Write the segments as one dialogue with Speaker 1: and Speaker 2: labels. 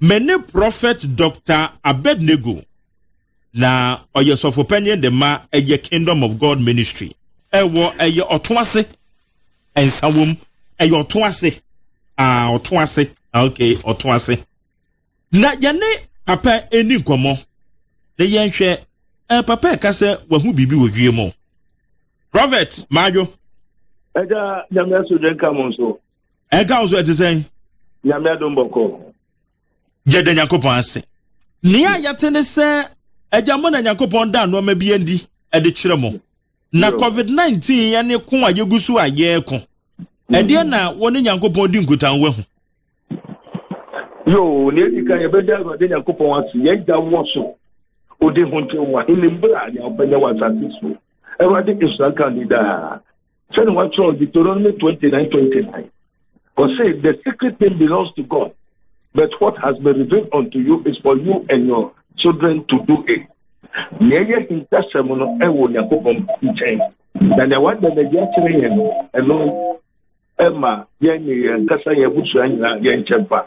Speaker 1: Me ne Prophet Doctor Abednego na ɔyɛ sɔfopanyin de ma ɛyɛ Kingdom of God Ministry. Ɛwɔ ɛyɛ ɔto ase nsa wom ɛyɛ ɔto ase ah ɔto ase okay ɔto ase na yɛne papa ɛni nkɔmmɔ na yɛnhwɛ ɛ papa ɛka sɛ wahu biribi wɔ wie mu. Prophet Maadwo.
Speaker 2: Ɛgya nyame asodwe nka mo nso.
Speaker 1: Ɛka wo so ɛte sɛn?
Speaker 2: Nyame adom bɔkɔ.
Speaker 1: Yɛda Nyankopɔn ase. Nea yɛte ne sɛ agya mo na Nyankopɔn da nneɛma bi adi de kyerɛ mo. Na COVID-19 ne ko a yɛgu so a yɛreko. Ɛdeɛ na wo ne Nyankopɔn di nkutaho wahu?
Speaker 2: Yo, nea edi kan yɛbɛda Awurade Nyankopɔn ase, yɛn gya wɔ so. Ode ho ntew w'ahenni mbra, nea ɔpɛ nyɛ wɔ asase so. Awurade nhyira nka ne daa. Sɛnea wɔatwerɛ Deuteronomy 29 29. Ɔse, the secret thing belongs to God, but what has been revealed unto you is for you and your children to do it. Nea ɛyɛ hintasɛm no ɛwɔ Onyankopɔn nkyɛn, na nea wada no adi akyerɛ yɛn no, ɛno ɛma yɛn ne yɛn ankasa yɛn abusua nyinaa yɛn nkyɛn pa.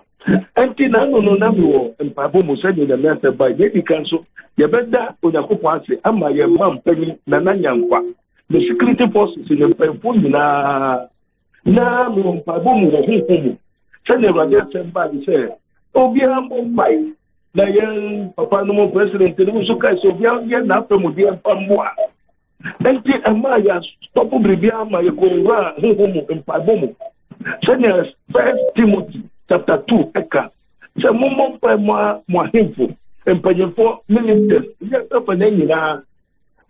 Speaker 2: Ɛnti n'ano no na mewɔ mpaebɔ mu sɛdeɛ Nyame asɛm bae. Nea edi kan so, yɛbɛda Onyankopɔn ase ama yɛn mma mpanyin Nana Nyankwa, ne security forces ne mpanyinfoɔ nyinaa. Na mewɔ mpaebɔ mu wɔ honhom mu sɛdeɛ Awurade asɛm bae sɛ obiara mmɔ mpae na yɛn papa no mu president no nso kae sɛ obiara yɛ n'afɛmudeɛ mfa mmoa. Enti ɛmaa yɛastɔpo biribiara ma yɛkɔwuraa honhom mu mpaebɔ mu. Sɛnea First Timothy chapter 2 ɛka sɛ mommɔ mpae mma mo ahemfo, mpanyimfoɔ, ministers, wiase afanan nyinaa.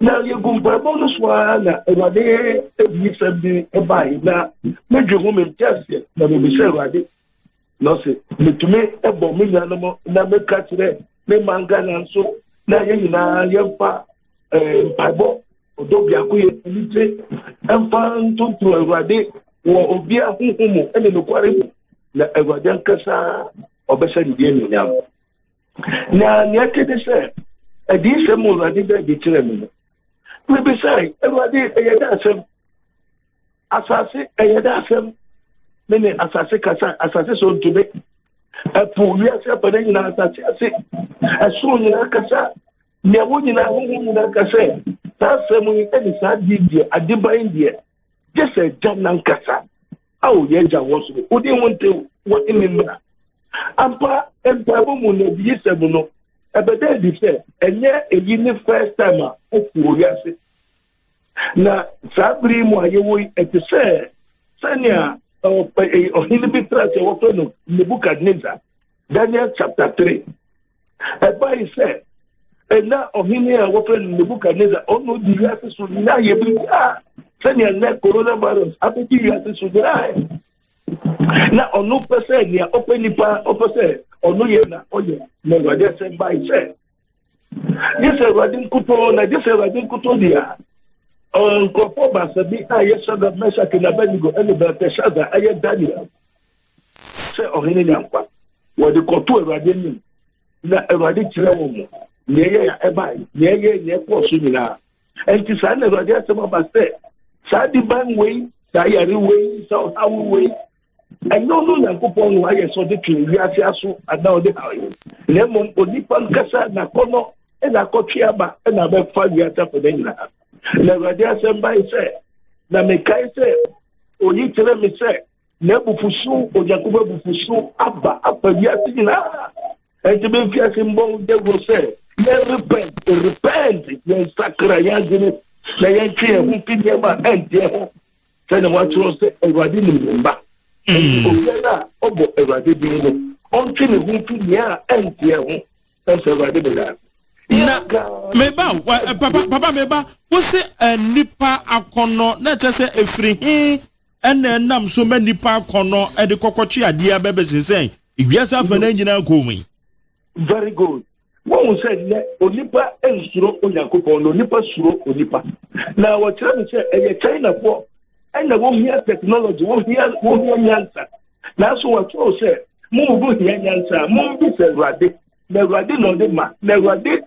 Speaker 2: Na yɛgu mpaebɔ no so ara na Awurade adiyisɛm bi bae na medwe ho mente aseɛ na mebisa Awurade na ɔse metumi bɔ me nuanom na meka kyerɛ me man Ghana nso na yɛn nyinaa yɛmfa mpaebɔ ɔdɔ biako yɛ anigye mfa ntonto Awurade wɔ obiara honhom mu ne nokware mu na Awurade ankasa ɔbɛhyɛ ne din anuonyam. Na nea ɛte ne sɛ adiyisɛm mu Awurade da adi kyerɛ me no, mebisae, Awurade ɛyɛ dɛ asɛm? Asase ɛyɛ dɛ asɛm? Me ne asase kasa, asase sɛ ɔntumi. Ɛpo wiase afɛnɛ nyinaa asase ase, ɛsoro nyinaa kasa. Nea ɛwɔ nyinaa, honhom nyinaa ka sɛ, saa asɛm yi ne saa ade deɛ, adeban deɛ, gye sɛ Agya nankasa. Ao, yɛn Agya wɔ soro, wo din ho ntew, w'ahenni mmra. Ampa, mpaebɔ mu na adiyisɛm no, ɛbɛda adi sɛ ɛnyɛ eyi ne first time a asi wɔ wiase. Na saa bere yi mu a yɛwɔ yi, ɛte sɛ sɛnea ɔhene bi tra sɛ wɔfrɛ no Nebukadnezar, Daniel chapter 3. Ɛbae sɛ na ɔhene a wɔfrɛ no Nebukadnesar ɔno di wiase so nyinaa yɛ biribiara sɛnea nnɛ coronavirus abɛdi wiase so nyinaa. Na ɔno pɛ sɛ nea ɔpɛ nipa ɔpɛ sɛ ɔno yɛ na ɔyɛ na Awurade asɛm bae sɛ gye sɛ Awurade nkutoo na gye sɛ Awurade nkutoo deɛ a nkurɔfoɔ baasa bi a ɛyɛ Shadrach, Meshach na Abednego ne Belteshazzar ɛyɛ Daniel sɛ ɔhene Nyankwa. Wɔde kɔtoo Awurade anim, na Awurade kyerɛ wɔn mu nea ɛyɛ a ɛbae, nea ɛyɛ nea ɛkɔɔ so nyinaa. Enti saa na Awurade asɛm aba sɛ, saa diban wei, saa yare wei, saa ɔhaw wei, ɛnyɛ ɔno Onyankopɔn na wayɛ sɛ ɔde twe wiase aso anaa ɔde haw yɛn, na mmom onipa nkasa n'akɔnnɔ na akɔtwe aba na abɛfa wiase afɔdɛ nyinaa. Na Awurade asɛm bae sɛ, na mekae sɛ oyi kyerɛ me sɛ N'abufuhyew, Onyankopɔn abufuhyew aba afa wiase nyinaa. Enti memfi ase mbɔ wo dawuro sɛ yɛn repent, repent, yɛn sakra yɛn adwene na yɛntwe yɛn ho mfi nneɛma a ɛnteɛ ho sɛnea wɔatwerɛ sɛ Awurade nim ne mma. Enti obiara a ɔbɔ Awurade din no, ɔntwe ne ho mfi nea ɛnteɛ ho. Ɛsɛ Awurade bɛda ase.
Speaker 1: Na meba papa papa meba wo se nnipa akɔnnɔ na ɛkyɛ sɛ ɛfiri he ɛna ɛnam so ma nnipa akɔnnɔ de kɔkɔtwe adeɛ aba bɛsensɛn wiase afa no nyinaa kɔn mu yi.
Speaker 2: Very good. Wɔn sɛ nnɛ onipa nsuro Onyankopɔn na onipa suro onipa. Na wɔkyerɛ me sɛ ɛyɛ Chinafoɔ ɛna wɔhia technology, wɔhia wɔhia nyansa. Nanso wɔkyerɛw sɛ mo mu bi hia nyansa a mommisa Awurade na Awurade na ɔde ma. Na Awurade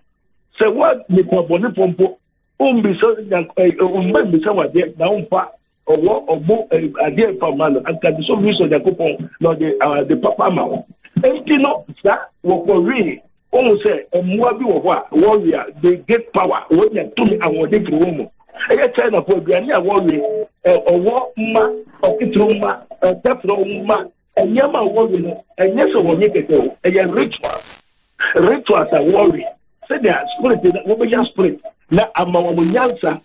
Speaker 2: sɛ wɔn nipa bɔnefoɔ mpo wommisa ɔmma mmisa wadeɛ na womfa ɔwɔ ɔbo adeɛ mfa ma no anka de sɛ obi sɛ Onyankopɔn na ɔde ade papa ama wo. Enti no saa Wɔkɔwee, wohu sɛ mmoa bi wɔ hɔ a wɔwe a they get power, wɔnya tumi ahoɔden firi wɔn mu. Ɛyɛ Chinafoɔ aduane a wɔwe, ɔwɔ mma, ɔketoro mma, tɛfrɛ mma, nneɛma a wɔwe no, ɛnyɛ sɛ wɔwe kɛkɛ o, ɛyɛ ritual. Rituals a wɔwe, sɛdeɛ spirit no, wɔbɛnya spirit na ama wɔn nyansa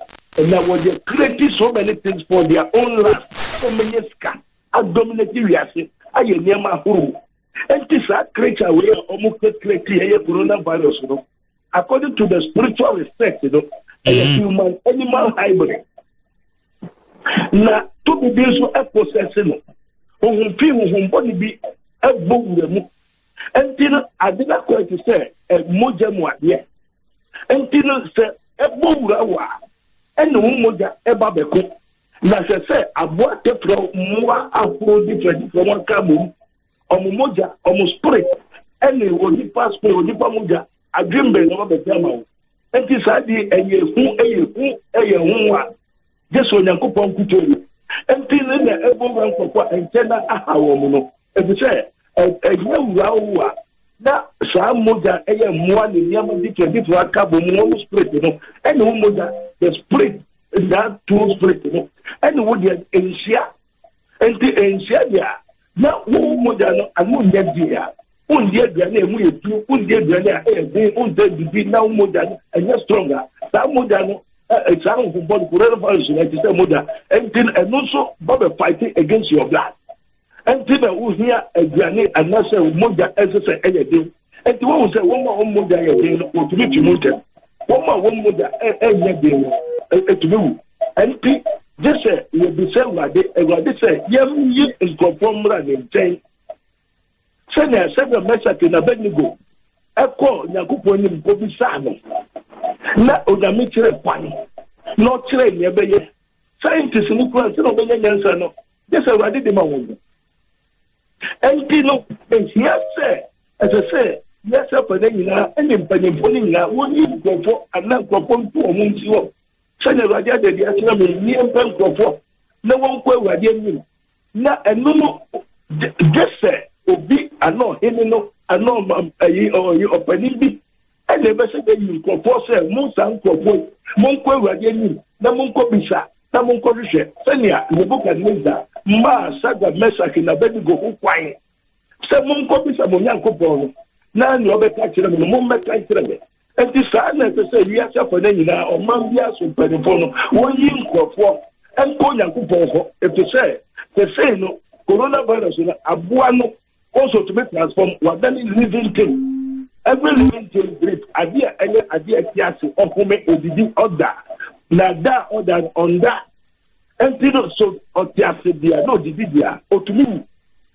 Speaker 2: na wɔde create so many things for their own lust, sɛ wɔbɛnya sika adominate wiase, ayɛ nneɛma ahorow. Enti saa creature wei a wɔn create ɛyɛ coronavirus no, according to the spiritual research no, ɛyɛ human animal hybrid. Na tumi bi nso ɛpossess no, honhom fi honhom bɔne bi ɛbɔ wura mu. Enti no ade no akɔyɛ te sɛ mogya mu adeɛ. Enti no sɛ ɛbɔ wura wɔ a, ɛne wo mogya ɛba bɛko. Na hwɛ sɛ aboa tɛtrɛw mmoa ahorow different different wɔn aka mmom, ɔmo mogya, ɔmo spirit ɛne onipa spirit, onipa mogya adwene bɛn na ɔbɛbɛgye ama wo. Enti saa de ɛyɛ hu, ɛyɛ hu, ɛyɛ hu a gye sɛ Onyankopɔn nkutoo yi. Enti ne na ɛbɔ wura nkurɔfoɔ a ɛnkyɛ na aha wɔn no, efisɛ ɛnyɛ wura wo a na saa mogya ɛyɛ mmoa ne nneɛma different different aka bɔ mu, wɔn spirit no ɛne wo mogya, the spirit, that two spirit no ɛne wo deɛ nhyia. Nti nhyia deɛ a na wo mogya no ano nyɛ deɛ a wondi aduane a emu yɛ duru, wondi aduane a ɛyɛ den, wonda didi na wo mogya no ɛnyɛ strong a, saa mogya no saa honhommɔ no coronavirus no ɛte sɛ mogya. Nti ɛno nso ba bɛ fight against your blood. Nti na wohia aduane anaasɛ mogya ɛsɛ sɛ ɛyɛ den. Nti wɔn sɛ wɔn a wɔn mogya yɛ den no wɔtumi fi mu ntɛm, wɔn a wɔn mogya ɛnyɛ den no ɛtumi wu. Nti gye sɛ yɛbisa Awurade, Awurade sɛ yɛnyi nkurɔfoɔ mmra ne nkyɛn sɛnea Shadrach, Meshach na Abednego ɛkɔɔ Nyankopɔn anim kɔbisaa no, na Onyame kyerɛ kwan na ɔkyerɛ nea ɛbɛyɛ. Scientists no kura sɛ na ɔbɛnya nyansa no, gye sɛ Awurade de ma wɔn. Enti no, ehia sɛ ɛsɛ sɛ wiase afanan nyinaa ne mpanyimfo no nyinaa wɔnyi nkurɔfoɔ anaa nkurɔfoɔ nto wɔn nsi hɔ sɛnea Awurade ada adi akyerɛ me nni mpɛ nkurɔfoɔ na wɔnkɔ Awurade anim. Na ɛno no, gye sɛ obi anaa ɔhene no anaa ɛyi ɔyi ɔpanin bi ɛna ɛbɛsɛ bɛyi nkurɔfoɔ sɛ mo saa nkurɔfoɔ yi monkɔ Awurade anim na monkɔ bisa na monkɔ hwehwɛ, sɛnea Nebukadnesar maa Shadrach, Meshach na Abednego ho kwan sɛ monkɔ bisa mo Nyankopɔn no, na nea ɔbɛka kyerɛ mo no mommɛka nkyerɛ me. Enti saa na ɛsɛ sɛ wiase afanan nyinaa ɔman biara so mpanyimfoɔ no wɔyi nkurɔfoɔ nkɔ Onyankopɔn hɔ, efisɛ sesei no coronavirus no aboa no also tumi transform, wadane living thing. Every living thing breathe, adeɛ a ɛyɛ adeɛ a ɛte ase, ɔhome, odidi, ɔda, na da a ɔda no ɔnda. Enti no so ɔte ase deɛ na odidi deɛ a otumi wu.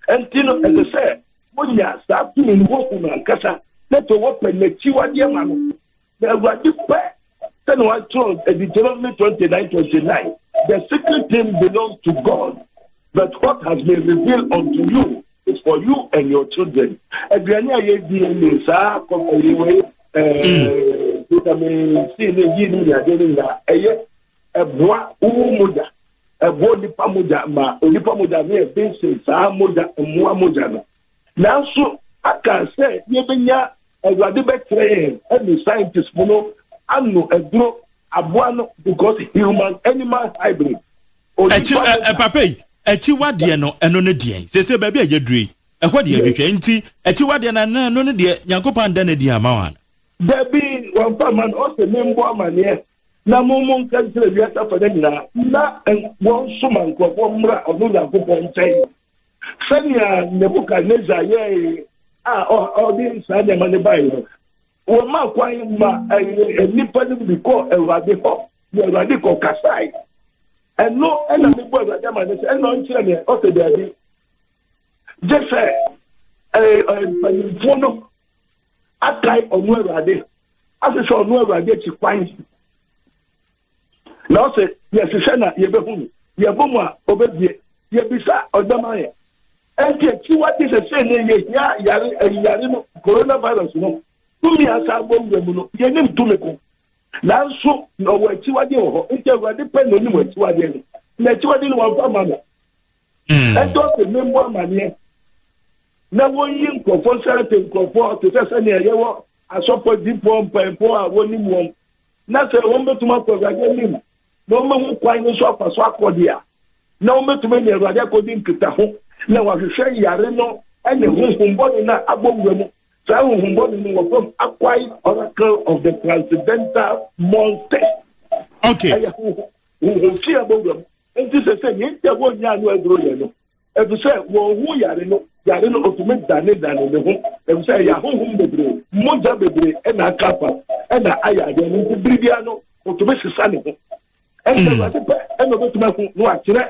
Speaker 2: Enti no ɛsɛ sɛ wonya saa tumi no, wohu no ankasa, na afei wɔpɛ n'akyiwadeɛ ma no. Na Awurade pɛ sɛnea wɔatwerɛ Deuteronomy 29 29, the secret thing belongs to God, but what has been revealed unto you is for you and your children. Aduane a yɛdi ne saa kɔkɔyi wei, vitamin C ne D ne adeɛ no nyinaa, ɛyɛ ɛboa wo mogya, ɛboa onipa mogya ma onipa mogya no yɛ den sen saa mogya mmoa mogya no. Nanso aka sɛ yɛbɛnya Awurade bɛkyerɛ yɛn ɛne scientist mu no ano aduro aboa no, because human animal hybrid.
Speaker 1: Akyi ɛ papa yi, akyiwadeɛ no ɛno ne deɛn? Sese baabi a yɛduru yi, ɛhɔ ne yɛhwehwɛ. Nti akyiwadeɛ no anaa ɛno ne deɛ Nyankopɔn anda no adi ama wɔn ana?
Speaker 2: Dabi, wɔmfa ma no, ɔsɛ membɔ amanneɛ na mo mo nka nkyerɛ wiase afa no nyinaa na wɔnsoma nkurɔfoɔ mmra ɔno Nyankopɔn nkyɛn, sɛnea Nebukadnesar yɛe a ɔde saa nneɛma no bae no. Wɔma kwan ma nnipa no bi kɔɔ Awurade hɔ, na Awurade kɔ kasae. Ɛno ɛna mebɔ Awurade ama ne sɛ ɛna ɔnkyerɛ me, ɔsɛ daabi, gye sɛ mpanyimfoɔ no akae ɔno Awurade, ahwehwɛ ɔno Awurade akyi kwan, na ɔsɛ yɛhwehwɛ na yɛbɛhu no, yɛbɔ mu a ɔbɛbie, yɛbisa ɔdɛma yɛ. Ɛnti akyiwade sɛ sɛ ne yɛhia yare ɛyare no coronavirus no tumi asa abɔ wura mu no, yɛnim tumi ko, nanso na ɔwɔ akyiwadeɛ wɔ hɔ. Nti Awurade pɛ na onim akyiwadeɛ no, na akyiwadeɛ no wɔmfa ma no. Ɛnti ɔsɛ memmɔ amanneɛ. Na wɔnyi nkurɔfoɔ nsa te nkurɔfoɔ te sɛ sɛnea yɛwɔ asɔfoɔ, adiyifoɔ, mpanyimfoɔ a wɔnim wɔn, na sɛ wɔbɛtumi akɔ Awurade anim na wɔbɛhu kwan no so afa so akɔ deɛ a, na wɔbɛtumi ne Awurade akɔdi nkitaho na wɔahwehwɛ yare no ne honhom bɔne no a abɔ wura mu. Saa honhom bɔne no wɔfrɛ no Acquired Oracle of the Transcendental Monster. Ɛyɛ honhom fi abɔ wura mu. Nti sɛ sɛ nea nti a wɔnnya ano aduro yɛ no, efisɛ wɔnhu yare no, yare no otumi danedane ne ho, efisɛ ɛyɛ ahonhom bebree, mogya bebree ɛna aka afa ɛna ayɛ adeɛ no, nti bere biara no otumi sesa ne ho. Ɛnti hmm. Awurade pɛ ɛna obetumi ahu na wakyerɛ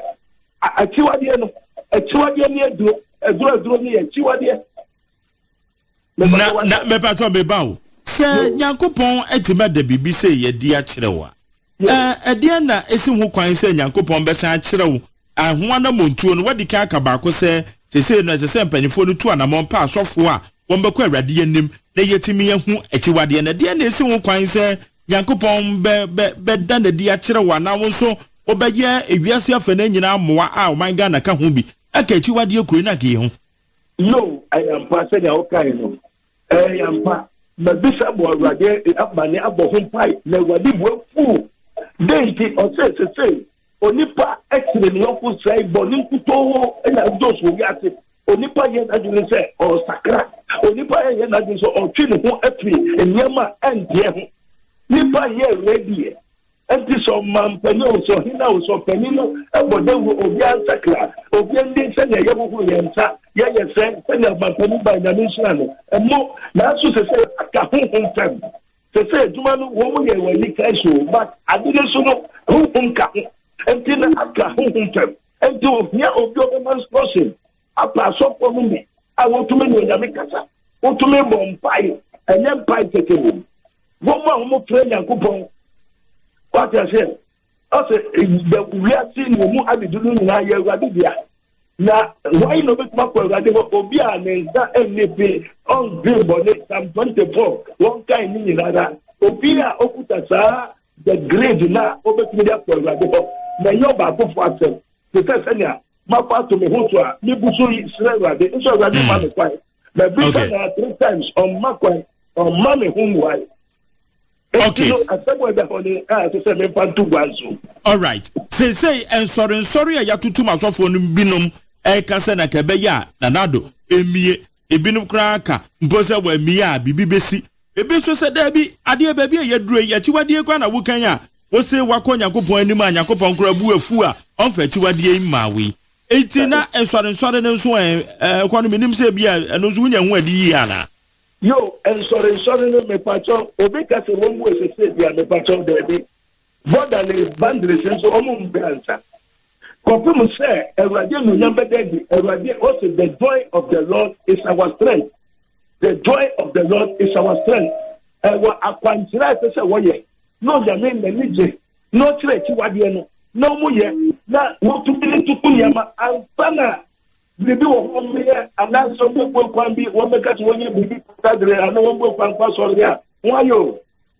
Speaker 2: akyiwadeɛ no, akyiwadeɛ ne aduro, aduro aduro ne yɛ akyiwadeɛ.
Speaker 1: Na na mepatɔ meba o sɛ Nyankopɔn atumi ada biribi sɛ yɛdi akyerɛ wo a, ɛdeɛn na ɛsi ho kwan sɛ Nyankopɔn bɛsan akyerɛ wo ɛho anammɔntuo no? Wadi kan aka baako sɛ seesei no ɛsɛ sɛ mpanimfoɔ no tu anammɔn pɛ asɔfoɔ a wɔbɛkɔ Awurade anim na yɛatumi ahu akyiwadeɛ no. Ɛdeɛn na ɛsi ho kwan sɛ Nyankopɔn bɛ bɛ bɛda no adi akyerɛ wo anaa wo nso wobɛyɛ ewiase afanan nyinaa mmoa a ɔman Ghana ka ho bi aka akyiwadeɛ kuro yi na anka yɛhu?
Speaker 2: Yoo, ɛyɛ ampa sɛnea wokae no. Ɛyɛ ampa. Mabisa bɔ Awurade amane abɔ ho mpae, na Awurade bo afuw. Dɛn nti? Ɔse sesei onipa kyere ne yɔnko sɛe bɔne nkutoo na ɛdɔɔso wɔ wiase. Onipa yɛ n'adwene sɛ ɔresakra. Onipa yɛ n'adwene sɛ ɔretwe ne ho afiri nneɛma a ɛnteɛ ho. Nipa nyɛ ready. Enti sɛ ɔmanpanin o, sɛ ɔhene o, sɛ ɔpanin no bɔ dawuro, obiara nsakra, obiara nni sɛnea yɛhohoro yɛn nsa, yɛyɛ sɛ sɛnea ɔmanpanin bae, Nyame nhyira no, mmo. Nanso sɛsɛ aka honhom fam. Sɛsɛ adwuma no wɔn yɛ wɔ anikan so, but ade no so no honhom ka ho. Enti na aka honhom fam. Enti ohia obi a ɔbɛma instruction apa asɔfoɔ no bi a wɔtumi ne Onyame kasa, wɔtumi bɔ mpae, ɛnyɛ mpae kɛkɛ o. Wɔn a wɔfrɛ Nyankopɔn, wate aseɛ, ɔsɛ the wiase ne mu adedi no nyinaa yɛ Awurade dea. Na wɔn na obetumi akɔ Awurade hɔ, obi a ne nsa nni fi, ɔndwen bɔne, Psalm 24, wɔn kan ne nyinara. Obi a okuta saa the grade na obetumi de akɔ Awurade hɔ, na ɛnyɛ ɔbaakofo asɛm, te sɛ sɛnea makɔ ato me ho so a mebu so srɛ Awurade, nso Awurade ma me kwan. Mabisa na three times, ɔmma kwan. Ɔmma me ho mmuae.
Speaker 1: Okay.
Speaker 2: Enti no, asɛm a ɛda hɔ ne a ɛsɛ sɛ memfa nto gua nso.
Speaker 1: All right. Seesei nsɔrensɔre a yɛatotom asɔfoɔ no binom ɛreka sɛ na ka ɛbɛyɛ a Nana Addo mmie. Ebinom koraa ka mpo sɛ wammie a biribi bɛsi. Ebi nso sɛ daabi, adeɛ baabi a yɛaduru yi, akyiwadeɛ koraa na wokan a wose wakɔ Nyankopɔn anim a Nyankopɔn koraa bu afu a ɔmfa akyiwadeɛ yi mmaa wo yi. Enti na nsɔrensɔre no nso ɛ, ɛkɔ no menim sɛ ebi a ɛno nso wonya ho adi yie anaa?
Speaker 2: Yo, nsɔre nsɔre no mepakyɛw obi ka sɛ wɔn mu esese bi a mepakyɛw daabi. Border ne boundaries nso wɔn mbɛ ansa. Kɔpem sɛ Awurade anuonyam bɛda adi, Awurade ɔse the joy of the Lord is our strength. The joy of the Lord is our strength. Ɛwɔ akwankyerɛ a ɛsɛ sɛ wɔyɛ na Onyame n'ani gye na ɔkyerɛ akyiwadeɛ no na wɔn yɛ na wɔtumi de tutu nneɛma ansa na Biribi wɔ hɔ wɔyɛ anaasɛ wɔbɛbue kwan bi wɔbɛka sɛ wɔnyɛ biribi kadere anaa wɔbue kwan kɔ asɔre a wɔayɛ o.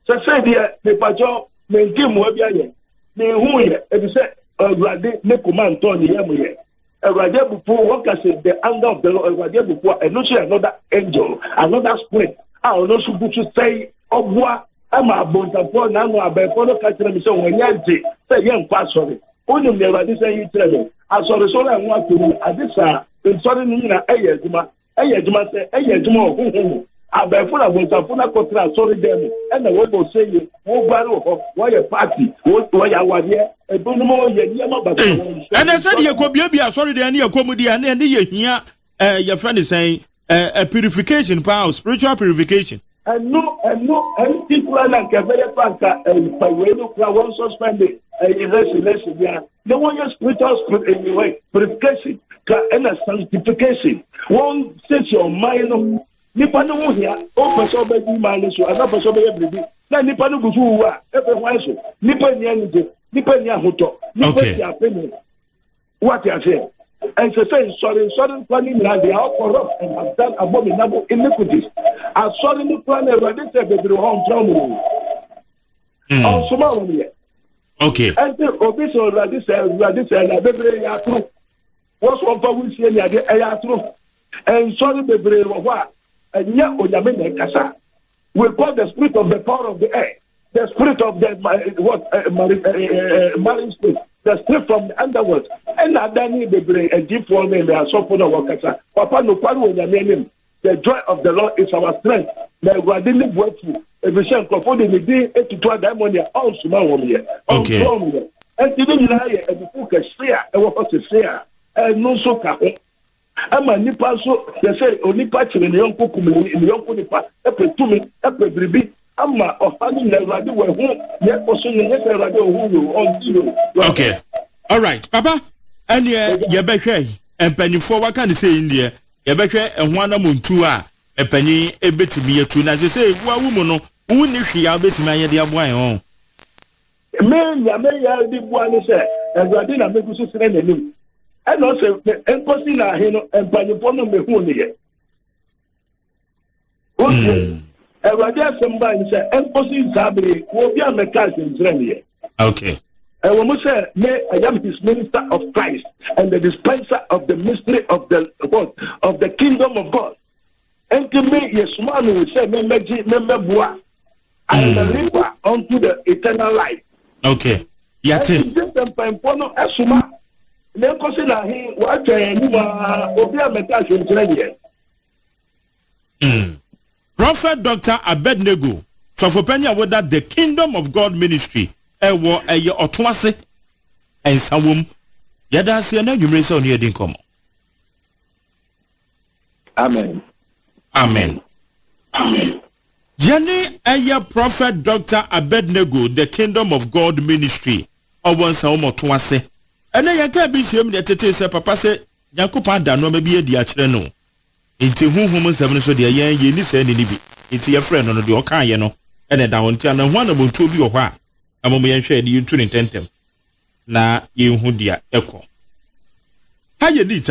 Speaker 2: Sɛsɛi deɛ mepakyɛw mente mmoa bi ayɛ menhu yɛ efisɛ Awurade ne koma ntɔɔ ne yam yɛ. Awurade abufuo wɔka sɛ the anger of the Lord Awurade abufuo a ɛno nso yɛ another angel another spirit a ɔno nso gu so sɛe ɔboa ama abonsamfoɔ n'ano abɛɛfoɔ no ka kyerɛ me sɛ wɔn ani agye sɛ yɛnkɔ asɔre. Wonim nea Awurade sɛ yi kyerɛ me? Asɔresɔre a ɛho ato mu no, ade saa nsɔre no nyinaa ɛyɛ adwuma. Ɛyɛ adwuma sɛ ɛyɛ adwuma wɔ honhom mu. Abɛɛfo na abonsamfo no akɔtra asɔredan mu ɛna wɔbɔ oseye, wɔguare wɔ hɔ, wɔyɛ party, wɔyɛ awadeɛ, ebinom yɛ nneɛma basaa
Speaker 1: wɔ nsɔre. Ɛnɛ sɛdeɛ yɛkɔbuebue asɔredan ne yɛkɔ mu deɛ, ɛne yɛ hia eh, yɛfrɛ ne sɛn eh, eh, purification paa o spiritual purification.
Speaker 2: Ɛno ɛno ɛno ti kura na nka ɛbɛyɛ pa nka ɛnipa wei no kura wɔn suspend ɛyi lɛsi lɛsi bia na wɔn yɛ spiritual ɛyi wei purification ka ɛna sanctification wɔn siesie ɔman no nipa no ho hia ɔpɛ sɛ ɔbɛdi man no so ɛna ɔpɛ sɛ ɔbɛyɛ biribi na nipa no gu so wuwu a ɛfɛ hwan so nipa nni anigye nipa nni ahotɔ nipa ti apɛ mu. Wate aseɛ? Ɛnsɛ sɛ nsɔre nsɔre nkwa no nyinaa, they are all corrupt and have done abominable iniquities. Asɔre no kura na Awurade sɛ bebree wɔ hɔ ɔntra wɔn mu. Ɔnsoma wɔn yɛ.
Speaker 1: Okay.
Speaker 2: Ɛnti obi sɛ Awurade sɛ Awurade sɛ na bebree yɛ atoro. Wɔn so wɔmfa wusie ne adeɛ ɛyɛ atoro. Nsɔre bebree wɔ hɔ a ɛnyɛ Onyame na ɛkasa. We call the spirit of the power of the air, the spirit of the what marine spirit, the spirit from the underworld. Ɛna adane bebree adiifoɔ ne ne asɔfo na wɔkasa. Papa, nokware wɔ Onyame anim. The joy of the Lord is our strength. Na Awurade ne bu afu efisɛ nkurɔfoɔ de ne din etutu adaemone a ɔnsoma wɔn yɛ, ɔnsoma wɔn yɛ. Ɛnti ne nyinaa yɛ abufuo kɛse a ɛwɔ hɔ sese a ɛno nso ka ho. Ɛma nipa nso yɛsɛ onipa kyerɛ ne yɔnko, kum ne yɔnko nipa, ɛpɛ tumi, ɛpɛ biribi ama ɔha no nyina. Awurade wɔ ɛho yɛ kɔ so yɛ nyɛ sɛ Awurade ɔho yɛ o, ɔnti yɛ o.
Speaker 1: Okay, alright papa, ɛneɛ yɛbɛhwɛ mpanyinfoɔ waka ne sɛ yi deɛ, yɛbɛhwɛ ɛho anamontu a mpanyin ebetumi atu na sɛ wo awo mu no, wo ni hwee a wobɛtumi ayɛ de aboa yɛn ho.
Speaker 2: Me nea meyɛ de boa ne sɛ Awurade na megu so srɛ n'anim, ɛna ɔsɛ nkosi na ahe no mpanyinfoɔ no mehu ne yɛ wotie. Awurade asɛm baa ni sɛ nkosi saa bere wɔ obi a mɛka asɛmkyerɛ ne yɛ. Ɛwɔ mu sɛ me, I am his minister of Christ and the dispenser of the mystery of the what, of the kingdom of God. Nti me yɛ soma no sɛ mɛmɛgye mɛmɛboa. I am a reaper unto the eternal life.
Speaker 1: Okay, yate.
Speaker 2: Ɛnti gye sɛ mpanyinfoɔ no ɛsoma na nkosi na ahe wɔatwa yɛn anim a obi a mɛka asɛmkyerɛ deɛ.
Speaker 1: Prophet Dr. Abednego, sɔfopanyin a wɔda The Kingdom of God Ministry ɛwɔ ɛyɛ ɔto ase Nsawam, yɛda aseɛ na anwummere sɛ ɔne yɛdi nkɔmmɔ.
Speaker 2: Amen.
Speaker 1: Amen. Yɛne ɛyɛ Prophet Dr. Abednego, The Kingdom of God Ministry, ɔwɔ Nsawam ɔto ase. Ɛnɛ yɛn kaa bi nhyia mu deɛ tete sɛ papa sɛ Nyankopɔn ada nneɛma bi adi akyerɛ no, nti huhum nsɛm no so deɛ, yɛn yɛni saa ni bi, nti yɛfrɛ no deɛ ɔkaayɛ no ɛna ɛda hɔ. Nti ana ho anamontuo bi wɔ hɔ a ɛmom yɛnhwɛ de yɛntu ne ntɛntɛm na yɛnhu deɛ ɛkɔ ha yɛ neat.